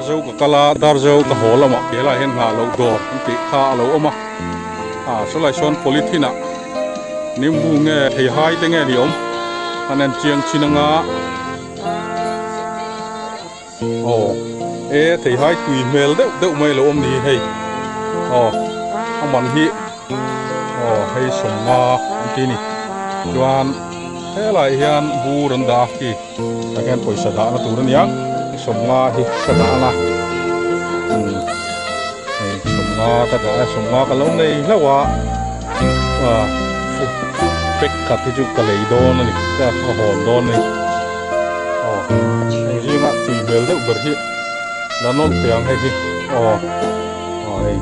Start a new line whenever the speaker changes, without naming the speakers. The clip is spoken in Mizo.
Darzo ka kal a, Darzo ka haw lamah helaiah hian nghah loh dawr an tih kha a lo awm a, ah sawlai sawn polythene ah nimbu nge theihai te nge ni awm an en chiang chin anga aw e theihai tui hmel deuh deuh mai a lo awm ni hei aw a man hi aw hei sawmnga an ti a ni chuan helaiah hian bur an dah a khi. Tah hian pawisa dahna tur a ni a sawmnga hi ka dah ang a umm hei sawmnga ka dah a sawmnga ka lo nei hlauh a ah pack khat hi chu ka lei dawn a ni ka hawn dawn a ni aw hei zinga tui hmel deuh ber hi la nawlh teh ang hei hi aw aw hei.